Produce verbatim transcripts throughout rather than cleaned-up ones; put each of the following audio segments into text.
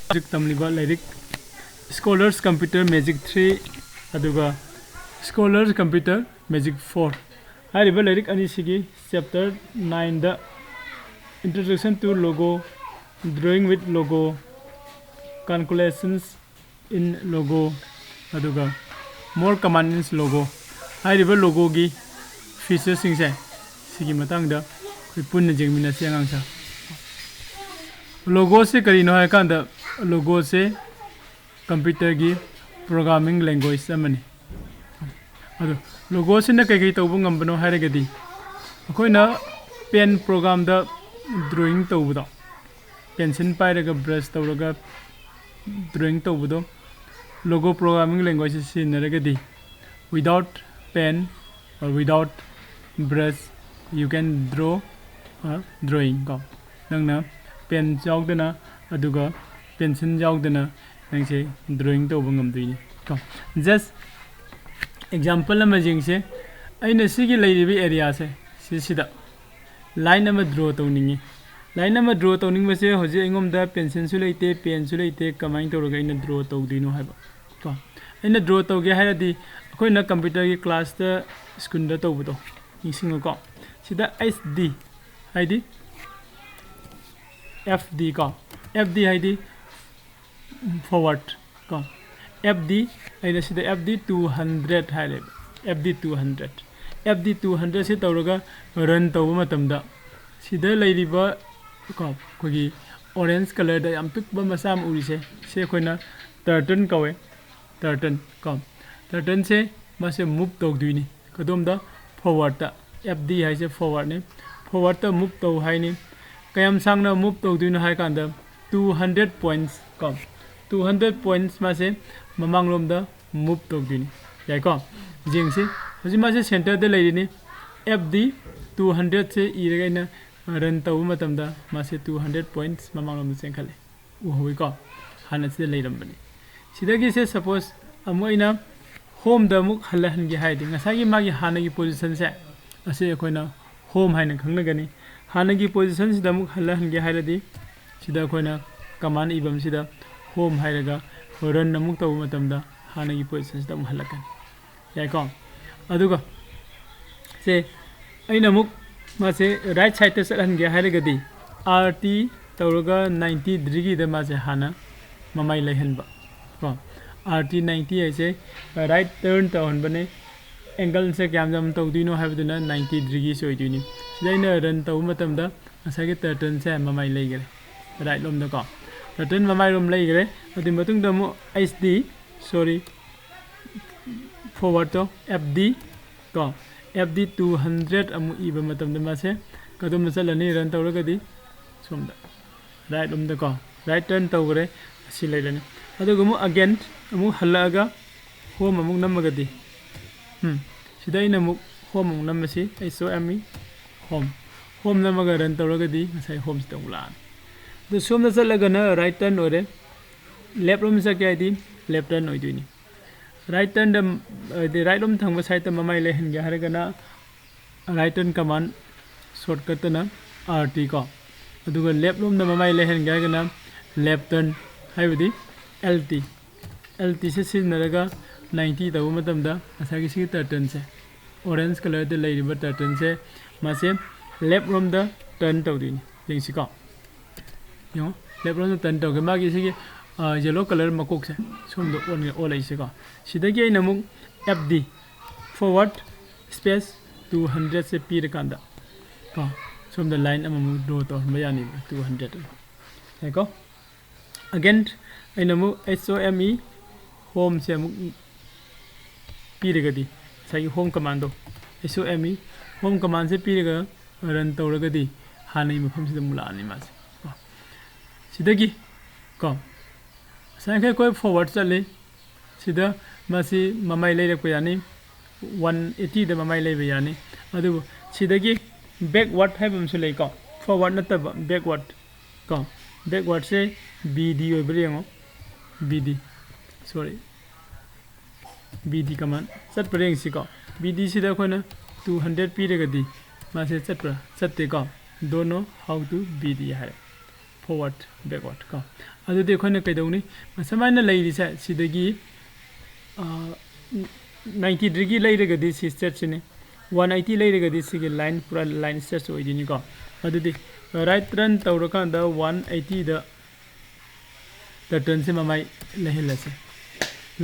ꯍꯧꯖꯤꯛ ꯇꯝꯂꯤꯕ ꯂꯥꯏꯔꯤꯛ Scholars Computer Magic three ꯑꯗꯨꯒ Scholars Computer Magic four ꯍꯥꯏꯔꯤꯕ ꯂꯥꯏꯔꯤꯛ ꯑꯅꯤꯁꯤꯒꯤ chapter nineꯗ Introduction to Logo, Drawing with Logo, Calculations in Logo, ꯑꯗꯨꯒ More Command in Logo ꯍꯥꯏꯔꯤꯕ logoꯒꯤ featureꯁꯤꯡꯁꯦ, ꯁꯤꯒꯤ ꯃꯇꯥꯡꯗ ꯑꯩꯈꯣꯏ ꯄꯨꯟꯅ ꯌꯦꯡꯃꯤꯟꯅꯁꯤ ꯑꯉꯥꯡꯁꯦ꯫ Logoꯁꯦ ꯀꯔꯤꯅꯣ ꯍꯥꯏꯔꯀꯥꯟꯗ, logoꯁꯦ computerꯒꯤ programming language ꯑꯃꯅꯤ꯫ ꯑꯗꯣ logoꯁꯤꯅ ꯀꯩꯀꯩ ꯇꯧꯕ ꯉꯝꯕꯅꯣ ꯍꯥꯏꯔꯒꯗꯤ, ꯑꯩꯈꯣꯏꯅ pen programꯗ drawing ꯇꯧꯕꯗꯣ, pencil ꯄꯥꯏꯔꯒ brush ꯇꯧꯔꯒ drawing ꯇꯧꯕꯗꯣ, logo programming language ꯁꯤꯖꯤꯟꯅꯔꯒꯗꯤ, without pen or without brush you can draw a drawing ꯀꯣ꯫ ꯅꯪꯅ pen ꯌꯥꯎꯗꯅ ꯑꯗꯨꯒ pencil ꯌꯥꯎꯗꯅ ꯅꯪꯁꯦ drawing ꯇꯧꯕ ꯉꯝꯗꯣꯏꯅꯤ ꯀꯣ꯫ Just example ꯑꯃ ꯌꯦꯡꯁꯦ꯫ ꯑꯩꯅ ꯁꯤꯒꯤ ꯂꯩꯔꯤꯕ areaꯁꯦ, ꯁꯤꯁꯤꯗ line ꯑꯃ draw ꯇꯧꯅꯤꯡꯉꯤ꯫ Line ꯑꯃ draw ꯇꯧꯅꯤꯡꯕꯁꯦ ꯍꯧꯖꯤꯛ ꯑꯩꯉꯣꯟꯗ pencilꯁꯨ ꯂꯩꯇꯦ, penꯁꯨ ꯂꯩꯇꯦ, ꯀꯃꯥꯏꯅ ꯇꯧꯔꯒ ꯑꯩꯅ draw ꯇꯧꯗꯣꯏꯅꯣ ꯍꯥꯏꯕ ꯀꯣ꯫ ꯑꯩꯅ draw ꯇꯧꯒꯦ ꯍꯥꯏꯔꯗꯤ ꯑꯩꯈꯣꯏꯅ computerꯒꯤ classꯇ schoolꯗ ꯇꯧꯕꯗꯣ ꯅꯤꯡꯁꯤꯡꯉꯨꯀꯣ꯫ ꯁꯤꯗ H D ꯍꯥꯏꯗꯤ F D ꯀꯣ, F D ꯍꯥꯏꯗꯤ forward ꯀꯣ꯫ F D, ꯑꯩꯅ ꯁꯤꯗ F D two hundred ꯍꯥꯏꯔꯦꯕ, F D two hundred꯫ F D two hundredꯁꯦ ꯇꯧꯔꯒ run ꯇꯧꯕ ꯃꯇꯝꯗ ꯁꯤꯗ ꯂꯩꯔꯤꯕ ꯀꯣ, ꯑꯩꯈꯣꯏꯒꯤ orange colourꯗ ꯌꯥꯝ ꯄꯤꯛꯄ ꯃꯆꯥ ꯑꯃ ꯎꯔꯤꯁꯦ, ꯁꯤ ꯑꯩꯈꯣꯏꯅ turtle ꯀꯧꯋꯦ꯫ Turtle ꯀꯣ, turtleꯁꯦ ꯃꯥꯁꯦ move ꯇꯧꯗꯣꯏꯅꯤ꯫ ꯀꯗꯣꯝꯗ? Forwardꯇ꯫ F D ꯍꯥꯏꯁꯦ forwardꯅꯤ꯫ Forwardꯇ move ꯇꯧ ꯍꯥꯏꯅꯤ꯫ ꯀꯌꯥꯝ ꯁꯥꯡꯅ move ꯇꯧꯗꯣꯏꯅꯣ ꯍꯥꯏ ꯀꯥꯟꯗ, two hundred points ꯀꯣ, two hundred points ꯃꯥꯁꯦ ꯃꯃꯥꯡꯂꯣꯝꯗ move ꯇꯧꯗꯣꯏꯅꯤ꯫ ꯌꯥꯏꯀꯣ? ꯌꯦꯡꯁꯤ꯫ ꯍꯧꯖꯤꯛ ꯃꯥꯁꯦ centreꯗ ꯂꯩꯔꯤꯅꯤ꯫ F D two hundredꯁꯦ ꯏꯔꯒ ꯑꯩꯅ run ꯇꯧꯕ ꯃꯇꯝꯗ ꯃꯥꯁꯦ two hundred points ꯃꯃꯥꯡꯂꯣꯝꯗ ꯆꯦꯟꯈꯠꯂꯦ꯫ ꯎꯍꯧꯋꯤꯀꯣ? ꯍꯥꯟꯅ ꯁꯤꯗ ꯂꯩꯔꯝꯕꯅꯤ꯫ ꯁꯤꯗꯒꯤꯁꯦ suppose ꯑꯃꯨꯛ ꯑꯩꯅ homeꯗ ꯑꯃꯨꯛ ꯍꯜꯂꯍꯟꯒꯦ ꯍꯥꯏꯔꯗꯤ, ꯉꯁꯥꯏꯒꯤ ꯃꯥꯒꯤ ꯍꯥꯟꯅꯒꯤ positionꯁꯦ, ꯑꯁꯤ ꯑꯩꯈꯣꯏꯅ home ꯍꯥꯏꯅ ꯈꯪꯅꯒꯅꯤ꯫ ꯍꯥꯟꯅꯒꯤ positionꯁꯤꯗ ꯑꯃꯨꯛ ꯍꯜꯂꯍꯟꯒꯦ ꯍꯥꯏꯔꯗꯤ, ꯁꯤꯗ ꯑꯩꯈꯣꯏꯅ command ꯏꯐꯝꯁꯤꯗ home ꯍꯥꯏꯔꯒ run ꯑꯃꯨꯛ ꯇꯧꯕ ꯃꯇꯝꯗ ꯍꯥꯟꯅꯒꯤ positionꯁꯤꯗ ꯑꯃꯨꯛ ꯍꯜꯂꯛꯀꯅꯤ꯫ ꯌꯥꯏꯀꯣ? ꯑꯗꯨꯒ ꯁꯦ ꯑꯩꯅ ꯑꯃꯨꯛ ꯃꯥꯁꯦ right sideꯇ ꯆꯠꯍꯟꯒꯦ ꯍꯥꯏꯔꯒꯗꯤ RT ꯇꯧꯔꯒ ninety degreeꯗ ꯃꯥꯁꯦ ꯍꯥꯟꯅ ꯃꯃꯥꯏ ꯂꯩꯍꯟꯕ ꯀꯣ꯫ RT ninety ꯍꯥꯏꯁꯦ right turn ꯇꯧꯍꯟꯕꯅꯦ꯫ Angleꯁꯦ ꯀꯌꯥꯝ ꯌꯥꯝ ꯇꯧꯗꯣꯏꯅꯣ ꯍꯥꯏꯕꯗꯨꯅ ninety degrees ꯑꯣꯏꯗꯣꯏꯅꯤ꯫ ꯁꯤꯗ ꯑꯩꯅ run ꯇꯧꯕ ꯃꯇꯝꯗ ꯉꯁꯥꯏꯒꯤ turtleꯁꯦ ꯃꯃꯥꯏ ꯂꯩꯈꯔꯦ, right ꯂꯣꯝꯗꯀꯣ꯫ Turtle ꯃꯃꯥꯏꯔꯣꯝ ꯂꯩꯈꯔꯦ꯫ ꯑꯗꯨꯒꯤ ꯃꯇꯨꯡꯗ ꯑꯃꯨꯛ HD, sorry, forwardꯇꯣ, FD ꯀꯣ, FD two hundred ꯑꯃꯨꯛ ꯏꯕ ꯃꯇꯝꯗ ꯃꯥꯁꯦ ꯀꯗꯣꯝꯗ ꯆꯠꯂꯅꯤ? Run ꯇꯧꯔꯒꯗꯤ ꯁꯣꯝꯗ right ꯂꯣꯝꯗꯀꯣ, right turn ꯇꯧꯈ꯭ꯔꯦ, ꯑꯁꯤ ꯂꯩꯔꯅꯤ꯫ ꯑꯗꯨꯒ ꯑꯃꯨꯛ again ꯑꯃꯨꯛ ꯍꯜꯂꯛꯑꯒ home ꯑꯃꯨꯛ ꯅꯝꯃꯒꯗꯤ, ꯎꯝ, ꯁꯤꯗ ꯑꯩꯅ ꯑꯃꯨꯛ home ꯑꯃꯨꯛ ꯅꯝꯃꯁꯤ, H O M E, home, home ꯅꯝꯃꯒ run ꯇꯧꯔꯒꯗꯤ ꯉꯁꯥꯏ homeꯁꯤꯗ ꯑꯃꯨꯛ ꯂꯥꯛꯑꯅꯤ꯫ ꯑꯗꯨ ꯁꯣꯝꯗ ꯆꯠꯂꯒꯅ right turn ꯑꯣꯏꯔꯦ, left ꯂꯣꯝꯗ ꯆꯠꯀꯦ ꯍꯥꯏꯗꯤ left turn ꯑꯣꯏꯗꯣꯏꯅꯤ꯫ Right turnꯗ, ꯍꯥꯏꯗꯤ right ꯂꯣꯝ ꯊꯪꯕ sideꯇ ꯃꯃꯥꯏ ꯂꯩꯍꯟꯒꯦ ꯍꯥꯏꯔꯒꯅ right turn command shortcutꯇꯅ RT ꯀꯣ, ꯑꯗꯨꯒ left ꯂꯣꯝꯗ ꯃꯃꯥꯏ ꯂꯩꯍꯟꯒꯦ ꯍꯥꯏꯔꯒꯅ left turn, ꯍꯥꯏꯕꯗꯤ LT, LTꯁꯦ ꯁꯤꯖꯤꯟꯅꯔꯒ ninety ꯇꯧꯕ ꯃꯇꯝꯗ ꯉꯁꯥꯏꯒꯤ ꯁꯤꯒꯤ turtleꯁꯦ, orange colourꯗ ꯂꯩꯔꯤꯕ turtleꯁꯦ, ꯃꯥꯁꯦ left ꯂꯣꯝꯗ turn ꯇꯧꯗꯣꯏꯅꯤ꯫ ꯌꯦꯡꯁꯤꯀꯣ, ꯌꯦꯡꯉꯣ, left ꯂꯣꯝꯗ turn ꯇꯧꯒꯦ꯫ ꯃꯥꯒꯤ ꯁꯤꯒꯤ yellow colour ꯃꯀꯣꯛꯁꯦ ꯁꯣꯝꯗ ꯑꯣꯟ-, ꯑꯣꯜꯂꯛꯏꯁꯦꯀꯣ꯫ ꯁꯤꯗꯒꯤ ꯑꯩꯅ ꯑꯃꯨꯛ FD, forward space two hundredꯁꯦ ꯄꯤꯔꯀꯥꯟꯗ ꯀꯣ, ꯁꯣꯝꯗ line ꯑꯃꯃꯨꯛ draw ꯇꯧꯍꯟꯕ ꯌꯥꯅꯤꯕ, two hundred꯫ ꯌꯥꯏꯀꯣ? Again ꯑꯩꯅ ꯑꯃꯨꯛ H O M E, homeꯁꯦ ꯑꯃꯨꯛ ꯄꯤꯔꯒꯗꯤ, ꯉꯁꯥꯏꯒꯤ home commandꯗꯣ, H O M E, home commandꯁꯦ ꯄꯤꯔꯒ run ꯇꯧꯔꯒꯗꯤ ꯍꯥꯟꯅꯒꯤ ꯃꯐꯝꯁꯤꯗ ꯑꯃꯨꯛ ꯂꯥꯛꯑꯅꯤ ꯃꯥꯁꯦ ꯀꯣ꯫ ꯁꯤꯗꯒꯤ ꯀꯣ, ꯉꯁꯥꯏꯈꯩ ꯑꯩꯈꯣꯏ forward ꯆꯠꯂꯤ, ꯁꯤꯗ ꯃꯥꯁꯤ ꯃꯃꯥꯏ ꯂꯩꯔꯛꯄ ꯌꯥꯅꯤ, one eightyꯗ ꯃꯃꯥꯏ ꯂꯩꯕ ꯌꯥꯅꯤ꯫ ꯑꯗꯨꯕꯨ ꯁꯤꯗꯒꯤ backward ꯍꯥꯏꯕ ꯑꯃꯁꯨ ꯂꯩꯀꯣ, forward ꯅꯠꯇꯕ backward ꯀꯣ꯫ Backwardꯁꯦ BD ꯑꯣꯏꯕ꯭ꯔꯥ ꯌꯦꯡꯉꯣ, BD, sorry, BD command ꯆꯠꯄ꯭ꯔꯥ ꯌꯦꯡꯁꯤꯀꯣ꯫ BDꯁꯤꯗ ꯑꯩꯈꯣꯏꯅ two hundred ꯄꯤꯔꯒꯗꯤ ꯃꯥꯁꯦ ꯆꯠꯄ꯭ꯔꯥ? ꯆꯠꯇꯦꯀꯣ꯫ Don't know how to BD ꯍꯥꯏꯔꯦ꯫ forward, backward ꯀꯣ꯫ ꯑꯗꯨꯗꯤ ꯑꯩꯈꯣꯏꯅ ꯀꯩꯗꯧꯅꯤ? ꯁꯨꯃꯥꯏꯅ ꯂꯩꯔꯤꯁꯦ, ꯁꯤꯗꯒꯤ ninety degree ꯂꯩꯔꯒꯗꯤ ꯁꯤ straight ꯁꯤꯅꯤ, one eighty ꯂꯩꯔꯒꯗꯤ ꯁꯤꯒꯤ line ꯄꯨꯔꯥ line straight ꯑꯣꯏꯗꯣꯏꯅꯤꯀꯣ꯫ ꯑꯗꯨꯗꯤ right turn ꯇꯧꯔꯀꯥꯟꯗ one eighty ꯗ turn ꯁꯦ ꯃꯃꯥꯏ ꯂꯩꯍꯜꯂꯁꯦ꯫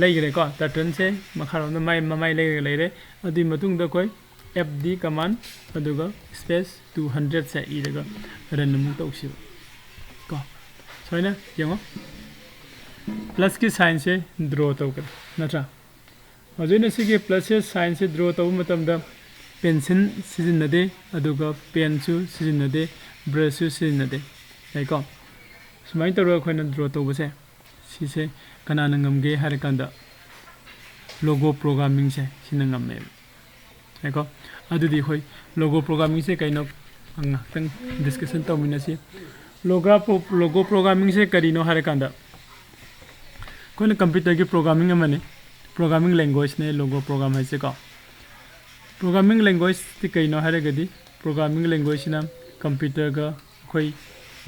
ꯂꯩꯈ꯭ꯔꯦꯀꯣ, turn ꯁꯦ ꯃꯈꯥꯔꯣꯝꯗ ꯃꯥꯏ ꯃꯃꯥꯏ ꯂꯩꯔꯒ ꯂꯩꯔꯦ꯫ ꯑꯗꯨꯒꯤ ꯃꯇꯨꯡꯗ ꯑꯩꯈꯣꯏ F D command ꯑꯗꯨꯒ space two hundred ꯁꯦ ꯏꯔꯒ run ꯑꯃꯨꯛ ꯇꯧꯁꯤꯕ ꯀꯣ꯫ ꯁꯨꯃꯥꯏꯅ ꯌꯦꯡꯉꯣ, plus ꯀꯤ sign ꯁꯦ draw ꯇꯧꯈ꯭ꯔꯦ ꯅꯠꯇ꯭ꯔꯥ? ꯍꯧꯖꯤꯛ ꯑꯩꯅ ꯁꯤꯒꯤ plus ꯁꯦ sign ꯁꯦ draw ꯇꯧꯕ ꯃꯇꯝꯗ pencil ꯁꯤꯖꯤꯟꯅꯗꯦ, ꯑꯗꯨꯒ pen ꯁꯨ ꯁꯤꯖꯤꯟꯅꯗꯦ, brush ꯁꯨ ꯁꯤꯖꯤꯟꯅꯗꯦ꯫ ꯌꯥꯏꯀꯣ? ꯁꯨꯃꯥꯏꯅ ꯇꯧꯔꯒ ꯑꯩꯈꯣꯏꯅ draw ꯇꯧꯕꯁꯦ, ꯁꯤꯁꯦ ꯀꯅꯥꯅ ꯉꯝꯒꯦ ꯍꯥꯏꯔꯀꯥꯟꯗ logo programming ꯁꯦ ꯁꯤꯅ ꯉꯝꯃꯦꯕ꯫ ꯌꯥꯏꯀꯣ? ꯑꯗꯨꯗꯤ ꯑꯩꯈꯣꯏ logo programming ꯁꯦ ꯀꯩꯅꯣ ꯉꯥꯏꯍꯥꯛꯇꯪ discussion ꯇꯧꯃꯤꯟꯅꯁꯤ꯫ Logo pro-, logo programming ꯁꯦ ꯀꯔꯤꯅꯣ ꯍꯥꯏꯔꯀꯥꯟꯗ, ꯑꯩꯈꯣꯏꯅ computer ꯒꯤ programming ꯑꯃꯅꯤ, programming language ꯅꯦ logo program ꯍꯥꯏꯁꯦꯀꯣ꯫ Programming language T ꯀꯩꯅꯣ ꯍꯥꯏꯔꯒꯗꯤ, programming language ꯁꯤꯅ computer ꯒ ꯑꯩꯈꯣꯏ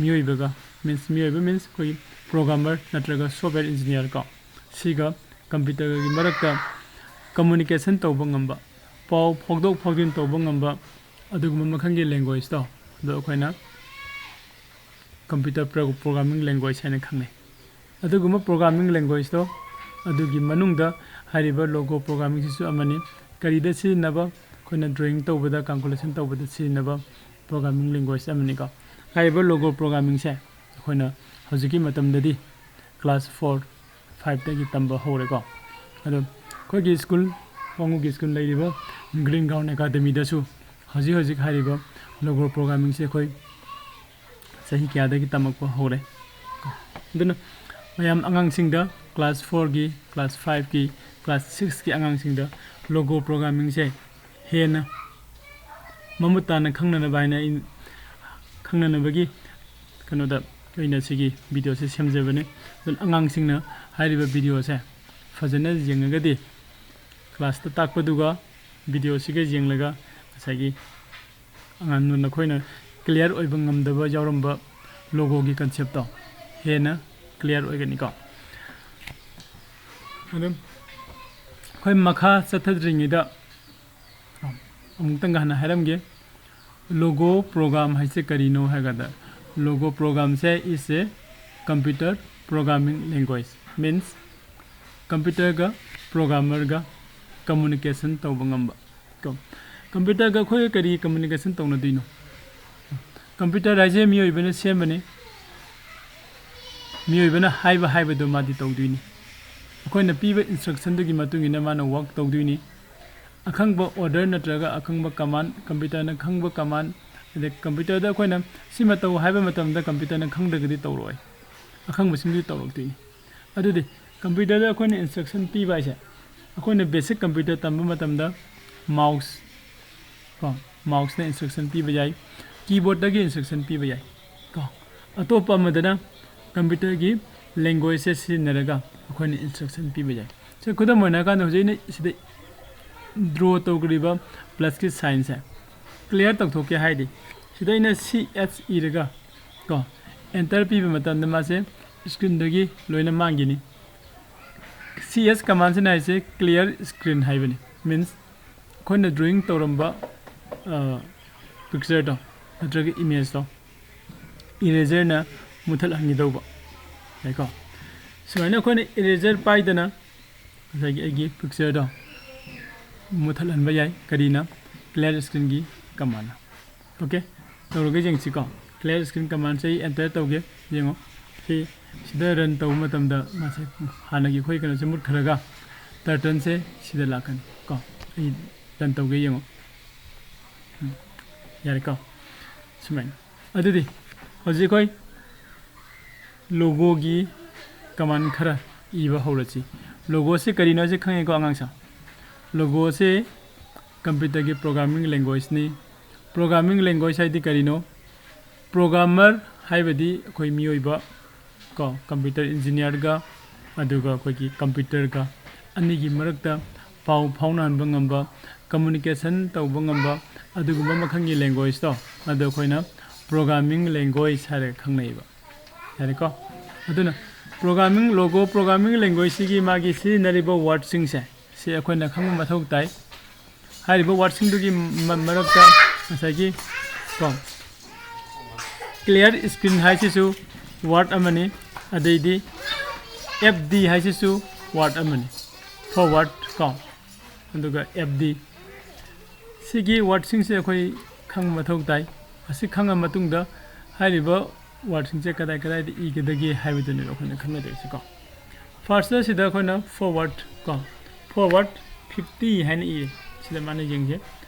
ꯃꯤꯑꯣꯏꯕꯒ, means ꯃꯤꯑꯣꯏꯕ means ꯑꯩꯈꯣꯏꯒꯤ programmer ꯅꯠꯇ꯭ꯔꯒ software engineer ꯀꯣ, ꯁꯤꯒ computer ꯒꯤ ꯃꯔꯛꯇ communication ꯇꯧꯕ ꯉꯝꯕ, ꯄꯥꯎ ꯐꯥꯎꯗꯣꯛ ꯐꯥꯎꯖꯤꯟ ꯇꯧꯕ ꯉꯝꯕ ꯑꯗꯨꯒꯨꯝꯕ ꯃꯈꯜꯒꯤ language ꯇꯣ, ꯑꯗꯣ ꯑꯩꯈꯣꯏꯅ computer pro-, programming language ꯍꯥꯏꯅ ꯈꯪꯅꯩ꯫ ꯑꯗꯨꯒꯨꯝꯕ programming language ꯇꯣ, ꯑꯗꯨꯒꯤ ꯃꯅꯨꯡꯗ ꯍꯥꯏꯔꯤꯕ logo programming ꯁꯤꯁꯨ ꯑꯃꯅꯤ꯫ ꯀꯔꯤꯗ ꯁꯤꯖꯤꯟꯅꯕ? ꯑꯩꯈꯣꯏꯅ drawing ꯇꯧꯕꯗ, calculation ꯇꯧꯕꯗ ꯁꯤꯖꯤꯟꯅꯕ programming language ꯑꯃꯅꯤꯀꯣ꯫ ꯍꯥꯏꯔꯤꯕ logo programming ꯁꯦ ꯑꯩꯈꯣꯏꯅ ꯍꯧꯖꯤꯛꯀꯤ ꯃꯇꯝꯗꯗꯤ class four, five ꯇꯒꯤ ꯇꯝꯕ ꯍꯧꯔꯦꯀꯣ꯫ ꯑꯗꯣ ꯑꯩꯈꯣꯏꯒꯤ school, ꯋꯥꯉꯨꯒꯤ school ꯂꯩꯔꯤꯕ Green Ground Academy ꯗꯁꯨ ꯍꯧꯖꯤꯛ ꯍꯧꯖꯤꯛ ꯍꯥꯏꯔꯤꯕ logo programming ꯁꯦ ꯑꯩꯈꯣꯏ ꯆꯍꯤ ꯀꯌꯥꯗꯒꯤ ꯇꯝꯃꯛꯄ ꯍꯧꯔꯦ꯫ ꯑꯗꯨꯅ ꯃꯌꯥꯝ ꯑꯉꯥꯡꯁꯤꯡꯗ, class four ꯒꯤ, class five ꯀꯤ, class six ꯀꯤ ꯑꯉꯥꯡꯁꯤꯡꯗ logo programming ꯁꯦ ꯍꯦꯟꯅ ꯃꯃꯨꯠ ꯇꯥꯅ ꯈꯪꯅꯅꯕ ꯍꯥꯏꯅ ꯑꯩ, ꯈꯪꯅꯅꯕꯒꯤ ꯀꯩꯅꯣꯗ ꯑꯩꯅ ꯁꯤꯒꯤ video ꯁꯦ ꯁꯦꯝꯖꯕꯅꯤ꯫ ꯑꯗꯨꯅ ꯑꯉꯥꯡꯁꯤꯡꯅ ꯍꯥꯏꯔꯤꯕ video ꯁꯦ ꯐꯖꯅ ꯌꯦꯡꯉꯒꯗꯤ, class ꯇ ꯇꯥꯛꯄꯗꯨꯒ video ꯁꯤꯒ ꯌꯦꯡꯂꯒ ꯉꯁꯥꯏꯒꯤ ꯑꯉꯥꯡ ꯅꯈꯣꯏꯅ clear ꯑꯣꯏꯕ ꯉꯝꯗꯕ ꯌꯥꯎꯔꯝꯕ ꯂꯣꯒꯣꯒꯤ ꯀꯟꯁꯦꯞꯇꯣ ꯍꯦꯟꯅ ꯀ꯭ꯂꯤꯌꯥꯔ ꯑꯣꯏꯒꯅꯤꯀꯣ꯫ ꯑꯗꯨꯝ ꯑꯩꯈꯣꯏ ꯃꯈꯥ ꯆꯠꯊꯗ꯭ꯔꯤꯉꯩꯗ ꯑꯃꯨꯛꯇꯪꯒ ꯍꯟꯅ ꯍꯥꯏꯔꯝꯒꯦ꯫ ꯂꯣꯒꯣ ꯄ꯭ꯔꯣꯒ꯭ꯔꯥꯝ ꯍꯥꯏꯁꯦ ꯀꯔꯤꯅꯣ ꯍꯥꯏꯔꯀꯥꯟꯗ, ꯂꯣꯒꯣ ꯄ꯭ꯔꯣꯒ꯭ꯔꯥꯝꯁꯦ is a computer programming language, means ꯀꯝꯄ꯭ꯌꯨꯇꯔꯒ ꯄ꯭ꯔꯣꯒ꯭ꯔꯥꯃꯔꯒ ꯀꯝꯃꯨꯅꯤꯀꯦꯁꯟ ꯇꯧꯕ ꯉꯝꯕ ꯀꯣ꯫ ꯀꯝꯄ꯭ꯌꯨꯇꯔꯒ ꯑꯩꯈꯣꯏꯒ ꯀꯔꯤ ꯀꯝꯃꯨꯅꯤꯀꯦꯁꯟ ꯇꯧꯅꯗꯣꯏꯅꯣ? ꯀꯝꯄ꯭ꯌꯨꯇꯔ ꯍꯥꯏꯁꯦ ꯃꯤꯑꯣꯏꯕꯅ ꯁꯦꯝꯕꯅꯤ꯫ ꯃꯤꯑꯣꯏꯕꯅ ꯍꯥꯏꯕ ꯍꯥꯏꯕꯗꯣ ꯃꯥꯗꯤ ꯇꯧꯗꯣꯏꯅꯤ꯫ ꯑꯩꯈꯣꯏꯅ ꯄꯤꯕ ꯏꯟꯁꯇ꯭ꯔꯛꯁꯟꯗꯨꯒꯤ ꯃꯇꯨꯡ ꯏꯟꯅ ꯃꯥꯅ ꯋꯥꯔꯛ ꯇꯧꯗꯣꯏꯅꯤ꯫ ꯑꯈꯪꯕ ꯑꯣꯔꯗꯔ ꯅꯠꯇ꯭ꯔꯒ ꯑꯈꯪꯕ ꯀꯃꯥꯟ, ꯀꯝꯄ꯭ꯌꯨꯇꯔꯅ ꯈꯪꯕ ꯀꯃꯥꯟ, ꯑꯗꯩ ꯀꯝꯄ꯭ꯌꯨꯇꯔꯗ ꯑꯩꯈꯣꯏꯅ ꯁꯤꯃ ꯇꯧ ꯍꯥꯏꯕ ꯃꯇꯝꯗ ꯀꯝꯄ꯭ꯌꯨꯇꯔꯅ ꯈꯪꯗ꯭ꯔꯒꯗꯤ ꯇꯧꯔꯛꯑꯣꯏ, ꯑꯈꯪꯕꯁꯤꯡꯗꯨꯗꯤ ꯇꯧꯔꯛꯇꯣꯏꯅꯤ꯫ ꯑꯗꯨꯗꯤ ꯀꯝꯄ꯭ꯌꯨꯇꯔꯗ ꯑꯩꯈꯣꯏꯅ ꯏꯟꯁꯇ꯭ꯔꯛꯁꯟ ꯄꯤꯕ ꯍꯥꯏꯁꯦ, ꯑꯩꯈꯣꯏꯅ ꯕꯦꯁꯤꯛ ꯀꯝꯄ꯭ꯌꯨꯇꯔ ꯇꯝꯕ ꯃꯇꯝꯗ ꯃꯥꯎꯁ ꯀꯣ, ꯃꯥꯎꯁꯅ ꯏꯟꯁꯇ꯭ꯔꯛꯁꯟ ꯄꯤꯕ ꯌꯥꯏ, ꯀꯤꯕꯣꯔꯗꯇꯒꯤ ꯏꯟꯁꯇ꯭ꯔꯛꯁꯟ ꯄꯤꯕ ꯌꯥꯏ ꯀꯣ꯫ ꯑꯇꯣꯞꯄ ꯑꯃꯗꯅ ꯀꯝꯄ꯭ꯌꯨꯇꯔꯒꯤ ꯂꯦꯡꯒ꯭ꯋꯦꯖꯁꯦ ꯁꯤꯖꯤꯟꯅꯔꯒ ꯑꯩꯈꯣꯏꯅ ꯏꯟꯁꯇ꯭ꯔꯛꯁꯟ ꯄꯤꯕ ꯌꯥꯏ꯫ ꯁꯦ, ꯈꯨꯗꯝ ꯑꯣꯏꯅ ꯍꯥꯏꯔꯀꯥꯟꯗ ꯍꯧꯖꯤꯛ ꯑꯩꯅ ꯁꯤꯗ ꯗ꯭ꯔꯣ ꯇꯧꯈ꯭ꯔꯤꯕ ꯄ꯭ꯂꯁꯀꯤ ꯁꯥꯏꯟꯁꯦ ꯀ꯭ꯂꯤꯌꯥꯔ ꯇꯧꯊꯣꯛꯀꯦ ꯍꯥꯏꯗꯤ, ꯁꯤꯗ ꯑꯩꯅ ꯁꯤ ꯑꯦꯁ ꯏꯔꯒ ꯀꯣ, ꯑꯦꯟꯇꯔ ꯄꯤꯕ ꯃꯇꯝꯗ ꯃꯥꯁꯦ ꯁ꯭ꯀ꯭ꯔꯤꯟꯗꯒꯤ ꯂꯣꯏꯅ ꯃꯥꯡꯈꯤꯅꯤ꯫ ꯁꯤ ꯑꯦꯁ ꯀꯃꯥꯟꯁꯤꯅ ꯍꯥꯏꯁꯦ ꯀ꯭ꯂꯤꯌꯥꯔ ꯁ꯭ꯀ꯭ꯔꯤꯟ ꯍꯥꯏꯕꯅꯤ꯫ ꯃꯤꯟꯁ ꯑꯩꯈꯣꯏꯅ ꯗ꯭ꯔꯣꯌꯤꯡ ꯇꯧꯔꯝꯕ ꯄꯤꯛꯆꯔꯗꯣ ꯅꯠꯇ꯭ꯔꯒ ꯏꯃꯦꯖꯇꯣ ꯏꯔꯦꯖꯔꯅ ꯃꯨꯊꯠꯍꯟꯒꯗꯧꯕ ꯌꯥꯏꯀꯣ꯫ ꯁꯨꯃꯥꯏꯅ ꯑꯩꯈꯣꯏꯅ ꯏꯔꯦꯖꯔ ꯄꯥꯏꯗꯅ ꯉꯁꯥꯏꯒꯤ ꯑꯩꯒꯤ ꯄꯤꯛꯆꯔꯗꯣ ꯃꯨꯊꯠꯍꯟꯕ ꯌꯥꯏ꯫ ꯀꯔꯤꯅ? ꯀ꯭ꯂꯤꯌꯥꯔ ꯁ꯭ꯀ꯭ꯔꯤꯟꯒꯤ ꯀꯃꯥꯟꯅ꯫ ꯑꯣꯀꯦ, ꯇꯧꯔꯒ ꯌꯦꯡꯁꯤꯀꯣ꯫ ꯀ꯭ꯂꯤꯌꯥꯔ ꯁ꯭ꯀ꯭ꯔꯤꯟ ꯀꯃꯥꯟꯁꯦ ꯑꯩ ꯑꯦꯟꯇꯔ ꯇꯧꯒꯦ꯫ ꯌꯦꯡꯉꯣ, ꯁꯤ ꯁꯤꯗ ꯔꯟ ꯇꯧꯕ ꯃꯇꯝꯗ ꯃꯥꯁꯦ ꯍꯥꯟꯅꯒꯤ ꯑꯩꯈꯣꯏ ꯀꯩꯅꯣꯁꯦ ꯃꯨꯠꯈ꯭ꯔꯒ ꯇꯔꯇꯟꯁꯦ ꯁꯤꯗ ꯂꯥꯛꯀꯅꯤ ꯀꯣ꯫ ꯑꯩ ꯔꯟ ꯇꯧꯒꯦ, ꯌꯦꯡꯉꯣ꯫ ꯎꯝ, ꯌꯥꯔꯦꯀꯣ꯫ ꯁꯨꯃꯥꯏꯅ꯫ ꯑꯗꯨꯗꯤ ꯍꯧꯖꯤꯛ ꯑꯩꯈꯣꯏ ꯂꯣꯒꯣꯒꯤ ꯀꯃꯥꯟ ꯈꯔ ꯏꯕ ꯍꯧꯔꯁꯤ꯫ ꯂꯣꯒꯣꯁꯦ ꯀꯔꯤꯅꯣ ꯍꯥꯏꯁꯦ ꯈꯪꯉꯦꯀꯣ ꯑꯉꯥꯡꯁꯤꯡ? ꯂꯣꯒꯣꯁꯦ ꯀꯝꯄ꯭ꯌꯨꯇꯔꯒꯤ ꯄ꯭ꯔꯣꯒ꯭ꯔꯥꯃꯤꯡ ꯂꯦꯡꯒ꯭ꯋꯦꯖꯅꯤ꯫ ꯄ꯭ꯔꯣꯒ꯭ꯔꯥꯃꯤꯡ ꯂꯦꯡꯒ꯭ꯋꯦꯖ ꯍꯥꯏꯗꯤ ꯀꯔꯤꯅꯣ? ꯄ꯭ꯔꯣꯒ꯭ꯔꯥꯃꯔ ꯍꯥꯏꯕꯗꯤ ꯑꯩꯈꯣꯏ ꯃꯤꯑꯣꯏꯕ ꯀꯣ, ꯀꯝꯄ꯭ꯌꯨꯇꯔ ꯏꯟꯖꯤꯅꯤꯌꯥꯔꯒ ꯑꯗꯨꯒ ꯑꯩꯈꯣꯏꯒꯤ ꯀꯝꯄ꯭ꯌꯨꯇꯔꯒ ꯑꯅꯤꯒꯤ ꯃꯔꯛꯇ ꯄꯥꯎ ꯐꯥꯎꯅꯍꯟꯕ ꯉꯝꯕ, ꯀꯝꯃꯨꯅꯤꯀꯦꯁꯟ ꯇꯧꯕ ꯉꯝꯕ ꯑꯗꯨꯒꯨꯝꯕ ꯃꯈꯜꯒꯤ ꯂꯦꯡꯒ꯭ꯋꯦꯖꯇꯣ ꯑꯗꯨ ꯑꯩꯈꯣꯏꯅ programming language ꯍꯥꯏꯔꯒ ꯈꯪꯅꯩꯕ꯫ ꯌꯥꯔꯦꯀꯣ? ꯑꯗꯨꯅ programming logo, programming language ꯁꯤꯒꯤ ꯃꯥꯒꯤ ꯁꯤꯖꯤꯟꯅꯔꯤꯕ word ꯁꯤꯡꯁꯦ ꯁꯤ ꯑꯩꯈꯣꯏꯅ ꯈꯪꯕ ꯃꯊꯧ ꯇꯥꯏ꯫ ꯍꯥꯏꯔꯤꯕ word ꯁꯤꯡꯗꯨꯒꯤ ꯃ-, ꯃꯔꯛꯇ ꯉꯁꯥꯏꯒꯤ ꯀꯣ, clear screen ꯍꯥꯏꯁꯤꯁꯨ word ꯑꯃꯅꯤ, ꯑꯗꯩꯗꯤ F D ꯍꯥꯏꯁꯤꯁꯨ word ꯑꯃꯅꯤ, forward ꯀꯣ, ꯑꯗꯨꯒ F D꯫ ꯁꯤꯒꯤ word ꯁꯤꯡꯁꯦ ꯑꯩꯈꯣꯏ ꯈꯪꯕ ꯃꯊꯧ ꯇꯥꯏ꯫ ꯑꯁꯤ ꯈꯪꯉ ꯃꯇꯨꯡꯗ ꯍꯥꯏꯔꯤꯕ word ꯁꯤꯡꯁꯦ ꯀꯗꯥꯏ ꯀꯗꯥꯏꯗ ꯏꯒꯗꯒꯦ ꯍꯥꯏꯕꯗꯨꯅꯦꯕ ꯑꯩꯈꯣꯏꯅ ꯈꯪꯒꯗꯣꯏꯁꯦ ꯀꯣ꯫ First ꯁꯤꯗ ꯑꯩꯈꯣꯏꯅ forward ꯀꯣ, forward fifty ꯍꯥꯏꯅ ꯏꯔꯦ꯫ ꯁꯤꯗ ꯃꯥꯅ ꯌꯦꯡꯁꯦ꯫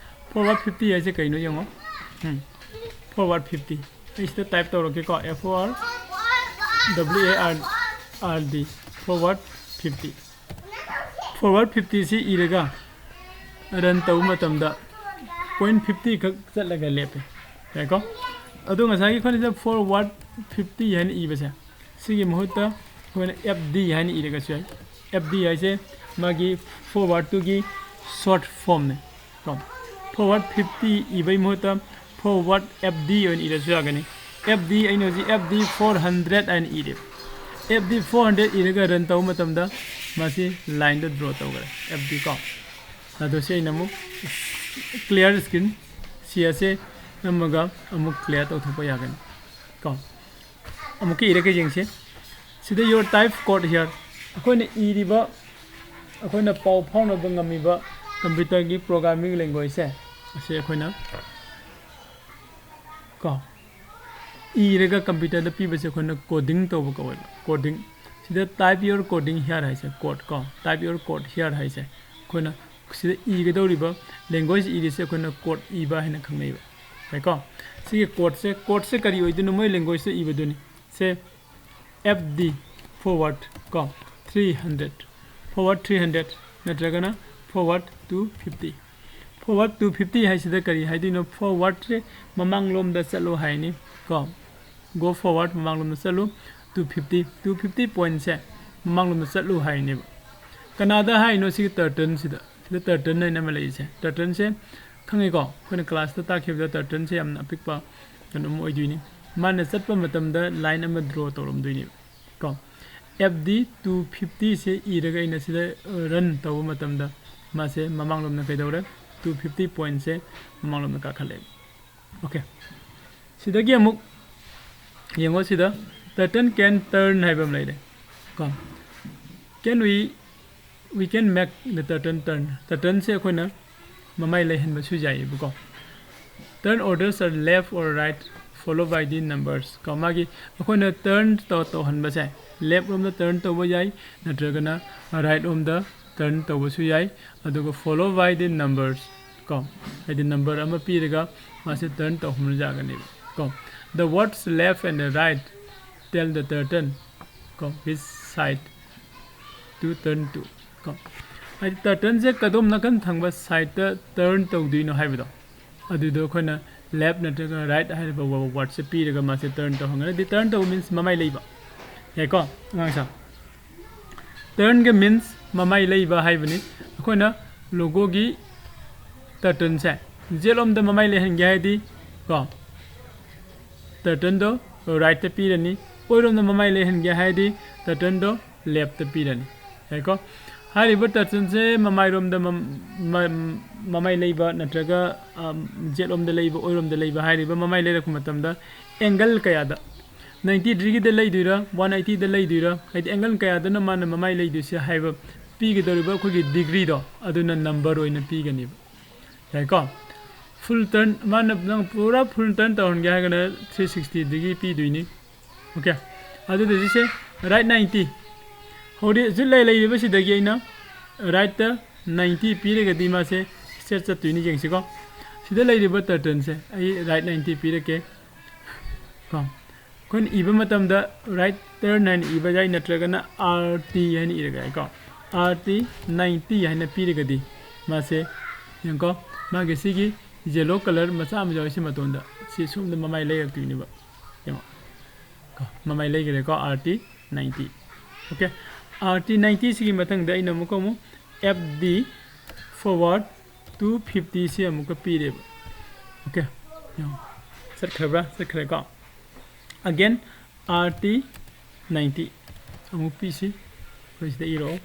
Forward fifty ꯍꯥꯏꯁꯦ ꯀꯩꯅꯣ ꯌꯦꯡꯉꯣ꯫ ꯎꯝ, forward fifty꯫ ꯑꯩ ꯁꯤꯗ type ꯇꯧꯔꯛꯀꯦꯀꯣ, F O R W A R R D, forward fifty꯫ Forward fifty ꯁꯤ ꯏꯔꯒ run ꯇꯧꯕ ꯃꯇꯝꯗ point fifty ꯈꯛ ꯆꯠꯂꯒ ꯂꯦꯞꯄꯦ꯫ ꯌꯥꯏꯀꯣ? ꯑꯗꯣ ꯉꯁꯥꯏꯒꯤ ꯑꯩꯈꯣꯏꯅ ꯁꯤꯗ forward fifty ꯍꯥꯏꯅ ꯏꯕꯁꯦ, ꯁꯤꯒꯤ ꯃꯍꯨꯠꯇ ꯑꯩꯈꯣꯏꯅ F D ꯍꯥꯏꯅ ꯏꯔꯒꯁꯨ ꯌꯥꯏ꯫ F D ꯍꯥꯏꯁꯦ ꯃꯥꯒꯤ forward ꯇꯨꯒꯤ short form ꯅꯦ ꯀꯣ꯫ Forward fifty ꯏꯕꯩ ꯃꯍꯨꯠꯇ forward F D ꯑꯣꯏꯅ ꯏꯔꯁꯨ ꯌꯥꯒꯅꯤ꯫ F D ꯑꯩꯅ ꯍꯧꯖꯤꯛ F D four hundred ꯍꯥꯏꯅ ꯏꯔꯦ꯫ F D four hundred ꯏꯔꯒ run ꯇꯧꯕ ꯃꯇꯝꯗ ꯃꯁꯤ line ꯗ draw ꯇꯧꯈ꯭ꯔꯦ, F D ꯀꯣ꯫ ꯑꯗꯣ ꯁꯤ ꯑꯩꯅ ꯑꯃꯨꯛ clear screen ꯁꯤ ꯑꯁꯦ ꯅꯝꯃꯒ ꯑꯃꯨꯛ clear ꯇꯧꯊꯣꯛꯄ ꯌꯥꯒꯅꯤ ꯀꯣ꯫ ꯑꯃꯨꯛꯀ ꯏꯔꯒ ꯌꯦꯡꯁꯤ꯫ ꯁꯤꯗ your type code here꯫ ꯑꯩꯈꯣꯏꯅ ꯏꯔꯤꯕ, ꯑꯩꯈꯣꯏꯅ ꯄꯥꯎ ꯐꯥꯎꯅꯕ ꯉꯝꯃꯤꯕ computer ꯒꯤ programming language ꯁꯦ, ꯑꯁꯤ ꯑꯩꯈꯣꯏꯅ ꯀꯣ, ꯏꯔꯒ computer ꯗ ꯄꯤꯕꯁꯦ ꯑꯩꯈꯣꯏꯅ coding ꯇꯧꯕ ꯀꯧꯋꯦꯕ, coding꯫ ꯁꯤꯗ type your coding here ꯍꯥꯏꯁꯦ, code ꯀꯣ, type your code here ꯍꯥꯏꯁꯦ ꯑꯩꯈꯣꯏꯅ ꯁꯤꯗ ꯏꯒꯗꯧꯔꯤꯕ language ꯏꯔꯤꯁꯦ ꯑꯩꯈꯣꯏꯅ code ꯏꯕ ꯍꯥꯏꯅ ꯈꯪꯅꯩꯕ꯫ ꯌꯥꯏꯀꯣ? ꯁꯤꯒꯤ code ꯁꯦ, code ꯁꯦ ꯀꯔꯤ ꯑꯣꯏꯗꯣꯏꯅꯣ? ꯃꯣꯏ language ꯇ ꯏꯕꯗꯨꯅꯤ꯫ ꯁꯦ F D forward ꯀꯣ, three hundred, forward three hundred ꯅꯠꯇ꯭ꯔꯒꯅ forward two fifty꯫ Forward two fifty ꯍꯥꯏꯁꯤꯗ ꯀꯔꯤ ꯍꯥꯏꯗꯣꯏꯅꯣ? Forward ꯁꯦ ꯃꯃꯥꯡꯂꯣꯝꯗ ꯆꯠꯂꯣ ꯍꯥꯏꯅꯤ ꯀꯣ꯫ Go forward, ꯃꯃꯥꯡꯂꯣꯝꯗ ꯆꯠꯂꯨ꯫ Two fifty, two fifty point ꯁꯦ ꯃꯃꯥꯡꯂꯣꯝꯗ ꯆꯠꯂꯨ ꯍꯥꯏꯅꯦꯕ꯫ ꯀꯅꯥꯗ ꯍꯥꯏꯅꯣ? ꯁꯤꯒꯤ turtle ꯁꯤꯗ꯫ ꯁꯤꯗ turtle ꯍꯥꯏꯅ ꯑꯃ ꯂꯩꯔꯤꯁꯦ꯫ Turtle ꯁꯦ ꯈꯪꯉꯤꯀꯣ? ꯑꯩꯈꯣꯏꯅ class ꯇ ꯇꯥꯛꯈꯤꯕꯗ turtle ꯁꯦ ꯌꯥꯝꯅ ꯑꯄꯤꯛꯄ ꯀꯩꯅꯣꯝ ꯑꯣꯏꯗꯣꯏꯅꯤ꯫ ꯃꯥꯅ ꯆꯠꯄ ꯃꯇꯝꯗ line ꯑꯃ draw ꯇꯧꯔꯝꯗꯣꯏꯅꯦꯕ ꯀꯣ꯫ F D two fifty ꯁꯦ ꯏꯔꯒ ꯑꯩꯅ ꯁꯤꯗ run ꯇꯧꯕ ꯃꯇꯝꯗ ꯃꯥꯁꯦ ꯃꯃꯥꯡꯂꯣꯝꯗ ꯀꯩꯗꯧꯔꯦ? Two fifty point ꯁꯦ ꯃꯃꯥꯡꯂꯣꯝꯗ ꯀꯥꯈꯠꯂꯛꯑꯦ꯫ Okay, ꯁꯤꯗꯒꯤ ꯑꯃꯨꯛ ꯌꯦꯡꯉꯣ, ꯁꯤꯗ turtle can turn ꯍꯥꯏꯕ ꯑꯃ ꯂꯩꯔꯦ ꯀꯣ꯫ Can we, we can make the turtle turn. Turtle ꯁꯦ ꯑꯩꯈꯣꯏꯅ ꯃꯃꯥꯏ ꯂꯩꯍꯟꯕꯁꯨ ꯌꯥꯏꯌꯦꯕꯀꯣ꯫ Turn orders are left or right, followed by the numbers ꯀꯣ꯫ ꯃꯥꯒꯤ ꯑꯩꯈꯣꯏꯅ turn ꯇꯧ-, ꯇꯧꯍꯟꯕꯁꯦ left ꯔꯣꯝꯗ turn ꯇꯧꯕ ꯌꯥꯏ, ꯅꯠꯇ꯭ꯔꯒꯅ right ꯔꯣꯝꯗ turn ꯇꯧꯕꯁꯨ ꯌꯥꯏ꯫ ꯑꯗꯨꯒ followed by the numbers ꯀꯣ, ꯍꯥꯏꯗꯤ number ꯑꯃ ꯄꯤꯔꯒ ꯃꯥꯁꯦ turn ꯇꯧꯍꯟꯕ ꯌꯥꯒꯅꯦꯕ ꯀꯣ꯫ The words left and right tell the turtle ꯀꯣ which side to turn to ꯀꯣ꯫ ꯍꯥꯏꯗꯤ turtle ꯁꯦ ꯀꯗꯣꯝ ꯅꯥꯀꯟ ꯊꯪꯕ side ꯇ turn ꯇꯧꯗꯣꯏꯅꯣ ꯍꯥꯏꯕꯗꯣ, ꯑꯗꯨꯗꯣ ꯑꯩꯈꯣꯏꯅ left ꯅꯠꯇ꯭ꯔꯒ right ꯍꯥꯏꯔꯤꯕ word ꯁꯦ ꯄꯤꯔꯒ ꯃꯥꯁꯦ turn ꯇꯧꯍꯟꯒꯅꯤ꯫ ꯍꯥꯏꯗꯤ turn ꯇꯧꯕ means ꯃꯃꯥꯏ ꯂꯩꯕ ꯌꯥꯏꯀꯣ ꯑꯉꯥꯡꯁꯥ꯫ Turn ꯒꯤ means ꯃꯃꯥꯏ ꯂꯩꯕ ꯍꯥꯏꯕꯅꯤ꯫ ꯑꯩꯈꯣꯏꯅ logo ꯒꯤ turtle ꯁꯦ ꯌꯦꯠꯂꯣꯝꯗ ꯃꯃꯥꯏ ꯂꯩꯍꯟꯒꯦ ꯍꯥꯏꯗꯤ ꯀꯣ, turtle ꯗꯣ right ꯇ ꯄꯤꯔꯅꯤ꯫ ꯑꯣꯏꯔꯣꯝꯗ ꯃꯃꯥꯏ ꯂꯩꯍꯟꯒꯦ ꯍꯥꯏꯗꯤ turtle ꯗꯣ left ꯇ ꯄꯤꯔꯅꯤ꯫ ꯌꯥꯏꯀꯣ? ꯍꯥꯏꯔꯤꯕ turtle ꯁꯦ ꯃꯃꯥꯏꯔꯣꯝꯗ ꯃꯝ-, ꯃ-, ꯃꯃꯥꯏ ꯂꯩꯕ ꯅꯠꯇ꯭ꯔꯒ, ꯑ, ꯌꯦꯠꯂꯣꯝꯗ ꯂꯩꯕ, ꯑꯣꯏꯔꯣꯝꯗ ꯂꯩꯕ ꯍꯥꯏꯔꯤꯕ ꯃꯃꯥꯏ ꯂꯩꯔꯛꯄ ꯃꯇꯝꯗ angle ꯀꯌꯥꯗ, ninety degree ꯗ ꯂꯩꯗꯣꯏꯔꯥ, one eighty ꯗ ꯂꯩꯗꯣꯏꯔꯥ, ꯍꯥꯏꯗꯤ angle ꯀꯌꯥꯗꯅ ꯃꯥꯅ ꯃꯃꯥꯏ ꯂꯩꯗꯣꯏꯁꯦ ꯍꯥꯏꯕ ꯄꯤꯒꯗꯧꯔꯤꯕ ꯑꯩꯈꯣꯏꯒꯤ degree ꯗꯣ, ꯑꯗꯨꯅ number ꯑꯣꯏꯅ ꯄꯤꯒꯅꯦꯕ꯫ ꯌꯥꯏꯀꯣ? Full turn, ꯃꯥꯅ ꯅꯪ ꯄꯨꯔꯥ full turn ꯇꯧꯍꯟꯒꯦ ꯍꯥꯏꯔꯒꯅ three sixty degree ꯄꯤꯗꯣꯏꯅꯤ꯫ Okay, ꯑꯗꯨꯗ ꯁꯤꯁꯦ right ninety, ꯍꯧꯖꯤꯛ ꯍꯧꯖꯤꯛ ꯂꯩ-, ꯂꯩꯔꯤꯕꯁꯤꯗꯒꯤ ꯑꯩꯅ right ꯇ ninety ꯄꯤꯔꯒꯗꯤ ꯃꯥꯁꯦ straight ꯆꯠꯇꯣꯏꯅꯤ꯫ ꯌꯦꯡꯁꯤꯀꯣ, ꯁꯤꯗ ꯂꯩꯔꯤꯕ turtle ꯁꯦ ꯑꯩ right ninety ꯄꯤꯔꯛꯀꯦ ꯀꯣ꯫ ꯑꯩꯈꯣꯏꯅ ꯏꯕ ꯃꯇꯝꯗ right turn ꯍꯥꯏꯅ ꯏꯕ ꯌꯥꯏ, ꯅꯠꯇ꯭ꯔꯒꯅ R T ꯍꯥꯏꯅ ꯏꯔꯒ ꯌꯥꯏꯀꯣ꯫ R T ninety ꯍꯥꯏꯅ ꯄꯤꯔꯒꯗꯤ ꯃꯥꯁꯦ, ꯌꯦꯡꯉꯨꯀꯣ, ꯃꯥꯒꯤ ꯁꯤꯒꯤ yellow colour ꯃꯆꯥ ꯑꯃ ꯌꯥꯎꯔꯤꯁꯤ ꯃꯇꯣꯟꯗ, ꯁꯤ ꯁꯣꯝꯗ ꯃꯃꯥꯏ ꯂꯩꯔꯛꯇꯣꯏꯅꯦꯕ꯫ ꯌꯦꯡꯉꯣ ꯀꯣ, ꯃꯃꯥꯏ ꯂꯩꯈ꯭ꯔꯦꯀꯣ, R T ninety꯫ Okay, R T ninety ꯁꯤꯒꯤ ꯃꯊꯪꯗ ꯑꯩꯅ ꯑꯃꯨꯛꯀ ꯑꯃꯨꯛ F D forward two fifty ꯁꯤ ꯑꯃꯨꯛꯀ ꯄꯤꯔꯦꯕ꯫ Okay, ꯌꯦꯡꯉꯣ, ꯆꯠꯈ꯭ꯔꯕ꯭ꯔꯥ? ꯆꯠꯈ꯭ꯔꯦꯀꯣ꯫ Again, R T ninety ꯑꯃꯨꯛ ꯄꯤꯁꯤ꯫ ꯑꯩꯈꯣꯏ ꯁꯤꯗ ꯏꯔꯛꯑꯣ꯫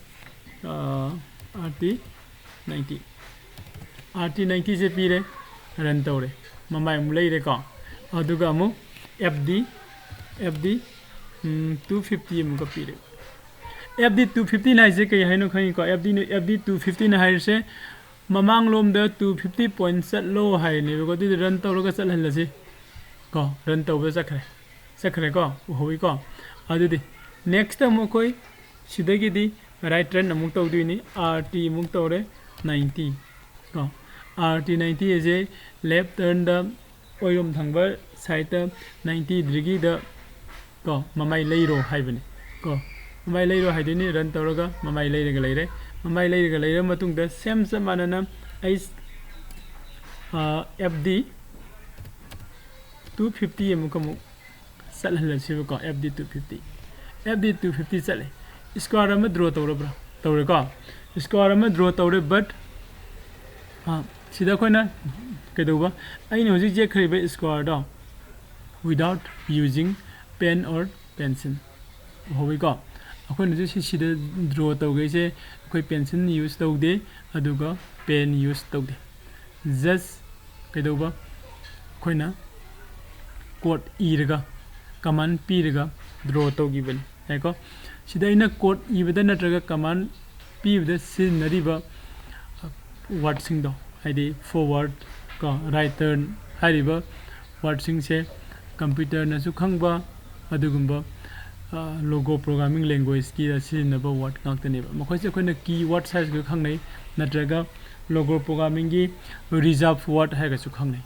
R T ninety, R T ninety ꯁꯦ ꯄꯤꯔꯦ, run ꯇꯧꯔꯦ, ꯃꯃꯥꯏ ꯑꯃꯨꯛ ꯂꯩꯔꯦꯀꯣ꯫ ꯑꯗꯨꯒ ꯑꯃꯨꯛ F D, F D two fifty ꯑꯃꯨꯛꯀ ꯄꯤꯔꯦ꯫ F D two fifty ꯅ ꯍꯥꯏꯁꯦ ꯀꯩ ꯍꯥꯏꯅꯣ ꯈꯪꯉꯤꯀꯣ? F D ꯅ, F D two fifty ꯅ ꯍꯥꯏꯔꯤꯁꯦ ꯃꯃꯥꯡꯂꯣꯝꯗ two fifty point ꯆꯠꯂꯣ ꯍꯥꯏꯅꯦꯕꯀꯣ꯫ ꯑꯗꯨꯗꯤ run ꯇꯧꯔꯒ ꯆꯠꯍꯜꯂꯁꯤ ꯀꯣ꯫ Run ꯇꯧꯕꯗ ꯆꯠꯈ꯭ꯔꯦ, ꯆꯠꯈ꯭ꯔꯦꯀꯣ, ꯎꯍꯧꯋꯤꯀꯣ꯫ ꯑꯗꯨꯗꯤ next ꯑꯃꯨꯛ ꯑꯩꯈꯣꯏ ꯁꯤꯗꯒꯤꯗꯤ right turn ꯑꯃꯨꯛ ꯇꯧꯗꯣꯏꯅꯤ꯫ R T ꯑꯃꯨꯛ ꯇꯧꯔꯦ, ninety ꯀꯣ꯫ R T ninety ꯑꯁꯦ left turn ꯗ ꯑꯣꯏꯔꯣꯝ ꯊꯪꯕ side ꯇ ninety degree ꯗ ꯀꯣ, ꯃꯃꯥꯏ ꯂꯩꯔꯣ ꯍꯥꯏꯕꯅꯤ ꯀꯣ꯫ ꯃꯃꯥꯏ ꯂꯩꯔꯣ ꯍꯥꯏꯗꯣꯏꯅꯤ, run ꯇꯧꯔꯒ ꯃꯃꯥꯏ ꯂꯩꯔꯒ ꯂꯩꯔꯦ꯫ ꯃꯃꯥꯏ ꯂꯩꯔꯒ ꯂꯩꯔꯕ ꯃꯇꯨꯡꯗ same ꯆꯞ ꯃꯥꯟꯅꯅ ꯑꯩ, ꯑ, F D two fifty ꯑꯃꯨꯛ, ꯑꯃꯨꯛ ꯆꯠꯍꯜꯂꯁꯤꯕꯀꯣ, F D two fifty꯫ F D two fifty ꯆꯠꯂꯦ꯫ Square ꯑꯃ draw ꯇꯧꯔꯕ꯭ꯔꯥ? ꯇꯧꯔꯦꯀꯣ꯫ Square ꯑꯃ draw ꯇꯧꯔꯦ, but, ꯑ, ꯁꯤꯗ ꯑꯩꯈꯣꯏꯅ ꯀꯩꯗꯧꯕ? ꯑꯩꯅ ꯍꯧꯖꯤꯛ ꯌꯦꯛꯈ꯭ꯔꯤꯕ square ꯗꯣ without using pen or pencil꯫ ꯎꯍꯧꯋꯤꯀꯣ? ꯑꯩꯈꯣꯏꯅ ꯍꯧꯖꯤꯛ ꯁꯤ, ꯁꯤꯗ draw ꯇꯧꯒꯦꯁꯦ ꯑꯩꯈꯣꯏ pencil use ꯇꯧꯗꯦ, ꯑꯗꯨꯒ pen use ꯇꯧꯗꯦ꯫ Just ꯀꯩꯗꯧꯕ? ꯑꯩꯈꯣꯏꯅ code ꯏꯔꯒ, command ꯄꯤꯔꯒ draw ꯇꯧꯈꯤꯕꯅꯤ꯫ ꯌꯥꯏꯀꯣ? ꯁꯤꯗ ꯑꯩꯅ code ꯏꯕꯗ ꯅꯠꯇ꯭ꯔꯒ command ꯄꯤꯕꯗ ꯁꯤꯖꯤꯟꯅꯔꯤꯕ word ꯁꯤꯡꯗꯣ, ꯍꯥꯏꯗꯤ forward ꯀꯣ, right turn ꯍꯥꯏꯔꯤꯕ word ꯁꯤꯡꯁꯦ computer ꯅꯁꯨ ꯈꯪꯕ ꯑꯗꯨꯒꯨꯝꯕ, ꯑ, logo programming language ꯀꯤꯗ ꯁꯤꯖꯤꯟꯅꯕ word ꯉꯥꯛꯇꯅꯦꯕ꯫ ꯃꯈꯣꯏꯁꯦ ꯑꯩꯈꯣꯏꯅ key words ꯍꯥꯏꯔꯒꯁꯨ ꯈꯪꯅꯩ, ꯅꯠꯇ꯭ꯔꯒ logo programming ꯒꯤ reserve word ꯍꯥꯏꯔꯒꯁꯨ ꯈꯪꯅꯩ꯫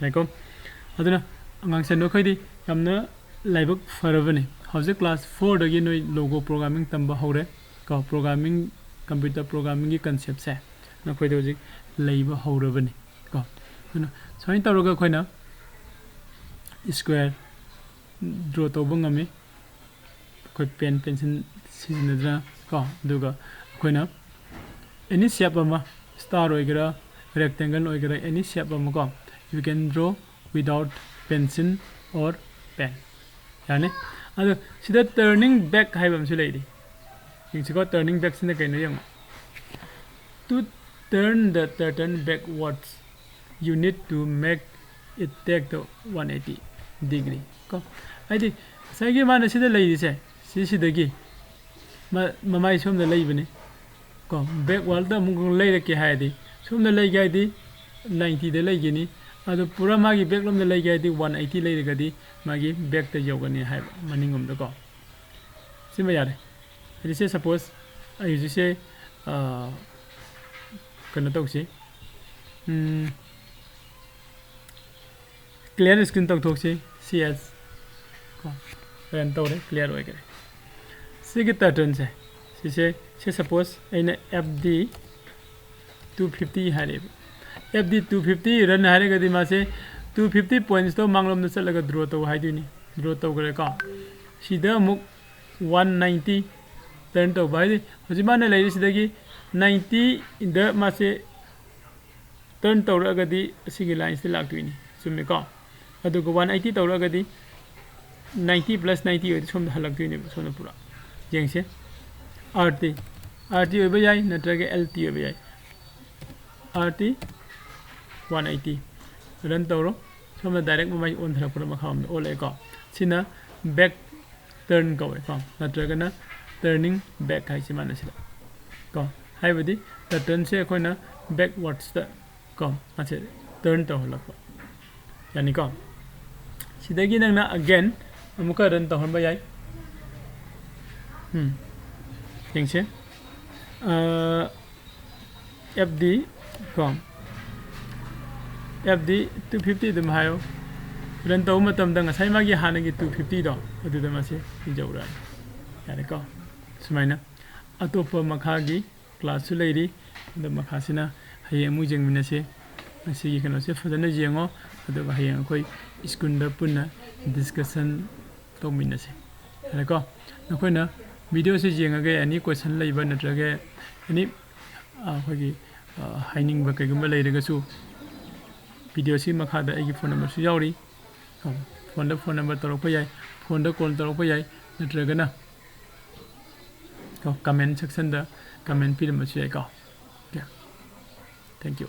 ꯌꯥꯏꯀꯣ? ꯑꯗꯨꯅ ꯑꯉꯥꯡꯁꯦ ꯅꯈꯣꯏꯗꯤ ꯌꯥꯝꯅ ꯂꯥꯏꯕꯛ ꯐꯔꯕꯅꯤ꯫ ꯍꯧꯖꯤꯛ class four ꯗꯒꯤ ꯅꯣꯏ logo programming ꯇꯝꯕ ꯍꯧꯔꯦ ꯀꯣ꯫ Programming, computer programming ꯒꯤ concept ꯁꯦ ꯅꯈꯣꯏꯗ ꯍꯧꯖꯤꯛ ꯂꯩꯕ ꯍꯧꯔꯕꯅꯤ ꯀꯣ꯫ ꯑꯗꯨꯅ ꯁꯨꯃꯥꯏꯅ ꯇꯧꯔꯒ ꯑꯩꯈꯣꯏꯅ square draw ꯇꯧꯕ ꯉꯝꯃꯤ꯫ ꯑꯩꯈꯣꯏ pen, pencil ꯁꯤꯖꯤꯟꯅꯗꯅ ꯀꯣ꯫ ꯑꯗꯨꯒ ꯑꯩꯈꯣꯏꯅ any shape ꯑꯃ, star ꯑꯣꯏꯒꯦꯔꯥ, rectangle ꯑꯣꯏꯒꯦꯔꯥ, any shape ꯑꯃ ꯀꯣ, you can draw without pencil or pen꯫ ꯌꯥꯅꯤ꯫ ꯑꯗꯣ ꯁꯤꯗ turning back ꯍꯥꯏꯕ ꯑꯃꯁꯨ ꯂꯩꯔꯤ꯫ ꯌꯦꯡꯁꯤꯀꯣ, turning back ꯁꯤꯅ ꯀꯩꯅꯣ ꯌꯦꯡꯉꯣ꯫ To turn the turtle backwards, you need to make it take the one eighty degree ꯀꯣ꯫ ꯍꯥꯏꯗꯤ ꯉꯁꯥꯏꯒꯤ ꯃꯥꯅ ꯁꯤꯗ ꯂꯩꯔꯤꯁꯦ, ꯁꯤꯁꯤꯗꯒꯤ ꯃ-, ꯃꯃꯥꯏ ꯁꯣꯝꯗ ꯂꯩꯕꯅꯤ ꯀꯣ꯫ Backwardꯇ ꯑꯃꯨꯛ ꯂꯩꯔꯛꯀꯦ ꯍꯥꯏꯔꯗꯤ, ꯁꯣꯝꯗ ꯂꯩꯒꯦ ꯍꯥꯏꯔꯗꯤ ninety ꯗ ꯂꯩꯒꯅꯤ꯫ ꯑꯗꯣ ꯄꯨꯔꯥ ꯃꯥꯒꯤ back ꯂꯣꯝꯗ ꯂꯩꯒꯦ ꯍꯥꯏꯔꯗꯤ one eighty ꯂꯩꯔꯒꯗꯤ ꯃꯥꯒꯤ backꯇ ꯌꯧꯒꯅꯤ ꯍꯥꯏꯕ, ꯃꯅꯤꯡꯂꯣꯝꯗꯀꯣ꯫ ꯁꯤꯃ ꯌꯥꯔꯦ꯫ ꯍꯥꯏꯗꯤ ꯁꯦ suppose ꯑꯩ ꯍꯧꯖꯤꯛꯁꯦ, ꯑ, ꯀꯩꯅꯣ ꯇꯧꯁꯤ, ꯎꯝ, clear screen ꯇꯧꯊꯣꯛꯁꯤ꯫ ꯁꯤ ꯑꯦꯁ ꯀꯣ, run ꯇꯧꯔꯦ, clear ꯑꯣꯏꯈꯔꯦ꯫ ꯁꯤꯒꯤ turtleꯁꯦ, ꯁꯤꯁꯦ, ꯁꯦ suppose ꯑꯩꯅ F D two fifty ꯍꯥꯏꯔꯦꯕ꯫ F D two fifty run ꯍꯥꯏꯔꯒꯗꯤ ꯃꯥꯁꯦ two fifty pointsꯇꯣ ꯃꯥꯡꯂꯣꯝꯗ ꯆꯠꯂꯒ draw ꯇꯧ ꯍꯥꯏꯗꯣꯏꯅꯤ꯫ Draw ꯇꯧꯈ꯭ꯔꯦꯀꯣ꯫ ꯁꯤꯗ ꯑꯃꯨꯛ one ninety turn ꯇꯧꯕ ꯍꯥꯏꯗꯤ ꯍꯧꯖꯤꯛ ꯃꯥꯅ ꯂꯩꯔꯤꯁꯤꯗꯒꯤ ninety ꯗ ꯃꯥꯁꯦ turn ꯇꯧꯔꯛꯑꯒꯗꯤ ꯑꯁꯤꯒꯤ lineꯁꯤꯗ ꯂꯥꯛꯇꯣꯏꯅꯤ꯫ ꯆꯨꯝꯃꯤꯀꯣ? ꯑꯗꯨꯒ one eighty ꯇꯧꯔꯛꯑꯒꯗꯤ ninety plus ninety ꯑꯣꯏꯔꯗꯤ ꯁꯣꯝꯗ ꯍꯜꯂꯛꯇꯣꯏꯅꯦꯕ, ꯁꯣꯝꯗ ꯄꯨꯔꯥ꯫ ꯌꯦꯡꯁꯦ꯫ R T, R T ꯑꯣꯏꯕ ꯌꯥꯏ, ꯅꯠꯇ꯭ꯔꯒ L T ꯑꯣꯏꯕ ꯌꯥꯏ꯫ R T one eighty run ꯇꯧꯔꯣ꯫ ꯁꯣꯝꯗ direct ꯃꯃꯥꯏ ꯑꯣꯟꯊꯔꯛꯄꯗ ꯃꯈꯥꯔꯣꯝꯗ ꯑꯣꯜꯂꯛꯑꯦꯀꯣ꯫ ꯁꯤꯅ back turn ꯀꯧꯋꯦꯀꯣ, ꯅꯠꯇ꯭ꯔꯒꯅ turning back ꯍꯥꯏꯁꯤ ꯃꯥꯅ ꯁꯤꯗ ꯀꯣ꯫ ꯍꯥꯏꯕꯗꯤ turtleꯁꯦ ꯑꯩꯈꯣꯏꯅ backwardsꯇ ꯀꯣ, ꯃꯥꯁꯦ turn ꯇꯧꯍꯜꯂꯛꯄ꯫ ꯌꯥꯅꯤꯀꯣ? ꯁꯤꯗꯒꯤ ꯅꯪꯅ again ꯑꯃꯨꯛꯀ run ꯇꯧꯍꯟꯕ ꯌꯥꯏ꯫ ꯎꯝ, ꯌꯦꯡꯁꯦ꯫ ꯑ, F D ꯀꯣ, F D two fifty ꯑꯗꯨꯝ ꯍꯥꯏꯌꯣ꯫ Run ꯇꯧꯕ ꯃꯇꯝꯗ ꯉꯁꯥꯏ ꯃꯥꯒꯤ ꯍꯥꯟꯅꯒꯤ two fiftyꯗꯣ ꯑꯗꯨꯗ ꯃꯥꯁꯦ ꯌꯧꯔꯛꯑꯅꯤ꯫ ꯌꯥꯔꯦꯀꯣ? ꯁꯨꯃꯥꯏꯅ ꯑꯇꯣꯞꯄ ꯃꯈꯥꯒꯤ classꯁꯨ ꯂꯩꯔꯤ꯫ ꯑꯗꯣ ꯃꯈꯥꯁꯤꯅ ꯍꯌꯦꯡ ꯑꯃꯨꯛ ꯌꯦꯡꯃꯤꯟꯅꯁꯤ꯫ ꯉꯁꯤꯒꯤ ꯀꯩꯅꯣꯁꯦ ꯐꯖꯅ ꯌꯦꯡꯉꯣ, ꯑꯗꯨꯒ ꯍꯌꯦꯡ ꯑꯩꯈꯣꯏ schoolꯗ ꯄꯨꯟꯅ discussion ꯇꯧꯃꯤꯟꯅꯁꯤ꯫ ꯌꯥꯔꯦꯀꯣ? ꯅꯈꯣꯏꯅ videoꯁꯤ ꯌꯦꯡꯉꯒ any question ꯂꯩꯕ ꯅꯠꯇ꯭ꯔꯒ any, ꯑ, ꯑꯩꯈꯣꯏꯒꯤ, ꯑ, ꯍꯥꯏꯅꯤꯡꯕ ꯀꯩꯒꯨꯝꯕ ꯂꯩꯔꯒꯁꯨ videoꯁꯤ ꯃꯈꯥꯗ ꯑꯩꯒꯤ phone numberꯁꯨ ꯌꯥꯎꯔꯤ꯫ ꯐꯣꯟꯗ ꯐꯣꯟ ꯅꯝꯕꯔ ꯇꯧꯔꯛꯄ ꯌꯥꯏ, ꯐꯣꯟꯗ ꯀꯣꯜ ꯇꯧꯔꯛꯄ ꯌꯥꯏ, ꯅꯠꯇ꯭ꯔꯒꯅ ꯀꯣ ꯀꯃꯦꯟ ꯁꯦꯛꯁꯟꯗ ꯀꯃꯦꯟ ꯄꯤꯔꯝꯕꯁꯨ ꯌꯥꯏꯀꯣ꯫ Okay, thank you.